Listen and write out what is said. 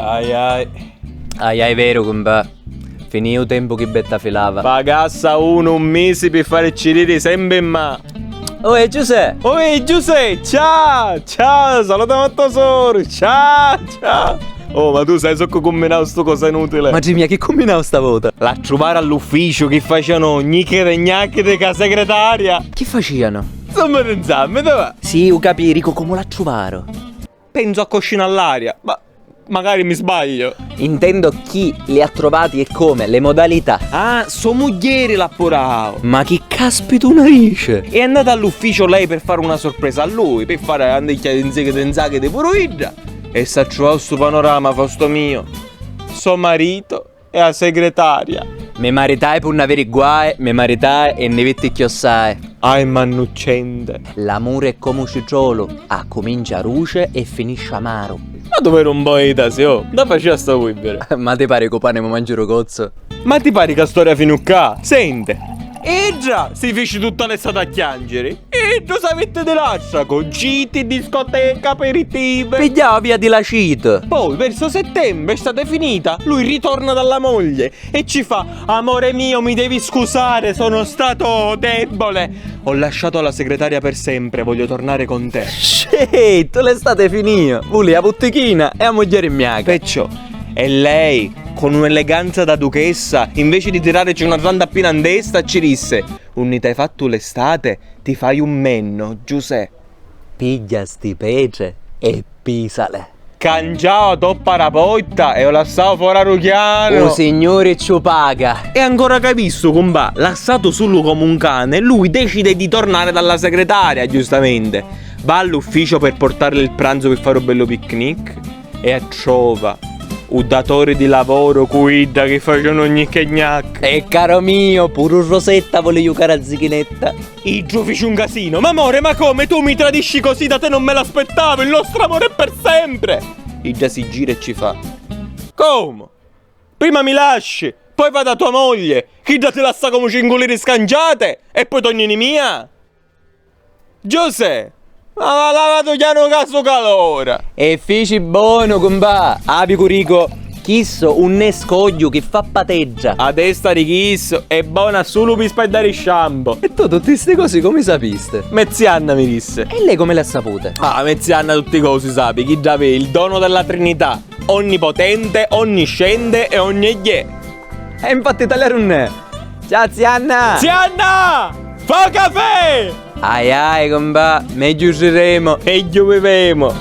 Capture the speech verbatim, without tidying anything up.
Ai ai. Ai ai, veru, cumpà. Finì u tempu chi Betta filava. Pagassa unu un misi pi fari ciriri sempri ma. Oi, Giusè! Oi, Giusè! Ciao! Ciao! Salutami a to soru! Ciao! Ciao! Oh, ma tu sai soccu cumminau stu cosa inutile? Matri mia, chi cumminau stavota? L'attruvara all'ufficiu chi facianu gnicchiti gnacchiti ca segretaria. Chi facianu? Insomma, insomma, dove? Sì, u capì, dicu, comu l'attruvaru? Pensu a coscina all'aria, ma magari mi sbaglio. Intendo chi li ha trovati e come, le modalità. Ah, so mugghieri l'appurau. Ma chi caspitu una dice? È andata all'ufficio lei per fare una sorpresa a lui, per fare anticchia di nzighi di nzaghi di puru idda. E s'attruvau stu panorama, Fausto mio. So marito e a segretaria. Mi maritai pu nn'aviri guai, mi maritai e nni vitti chiossai. Ai mannuccente. L'amuri è comu u citrolu, accumincia ruce e finisci amaru. Ma tu veru un poeta si, oh, da facia sta vibere. Ma ti pari cu pani mi mangiu ru cozzu? Ma ti pari ca storia finu ccà? Sente. Idda si fici tutta l'estate a chiangiri. Iddu s'avitti di l'astra, cu giti, discoteca, aperitive. Pigghiau via di la cita. Poi, verso settembre, estate finita, lui ritorna dalla moglie e ci fa: "Amore mio, mi devi scusare, sono stato debole. Ho lasciato la segretaria per sempre, voglio tornare con te." Shit, l'estate finìa, vulia a puttichina e a mugghieri mmiaca. Perciò, e lei, con un'eleganza da duchessa, invece di tirarci una santa appina in testa, ci disse: "Unni t'hai fattu l'estate, ti fai un menno, Giusè." Pigghia sti petre e pisale. Canciau a toppa ra potta e u lassau fora ru chianu. U Signuri ci u paga. E ancora c'hai vistu, cumpà, lassatu sulu comu un cane, lui decide di tornare dalla segretaria, giustamente. Va all'ufficio per portarle il pranzo per fare un bello picnic e attrova u datore di lavoro cu idda chi facenu gnicchi e gnacchi. E caro mio, puru Rosetta voli jucare a zichinetta. Iddu fici un casino. "Ma amore, ma come? Tu mi tradisci così? Da te non me l'aspettavo, il nostro amore è per sempre!" Idda si gira e ci fa: "Come? Prima mi lasci, poi vai da tua moglie, chidda ti lassa comu cincu liri scanciate e poi torni ni mia?" Giusè, ma va lavatu chianu ca su calora! E fici bonu, cumpà, avi cu dicu, chisso unn'è scogghiu chi fa patedda. A testa di chisso è bona sulu pi spaddari shampoo. E tu tutti sti cosi comu i sapisti? Me zia Anna mi disse. E lei come l'ha sapute? Ah, me zia Anna tutti cosi sapi, chidda avè il dono della Trinità, onnipotente, onnisciente e onniegghiè. E infatti taliari unn'è. Ciao zia Anna! Zia Anna! Fa cafè! Ai ai, cumpà, megghiu riremu. Megghiu vivemu.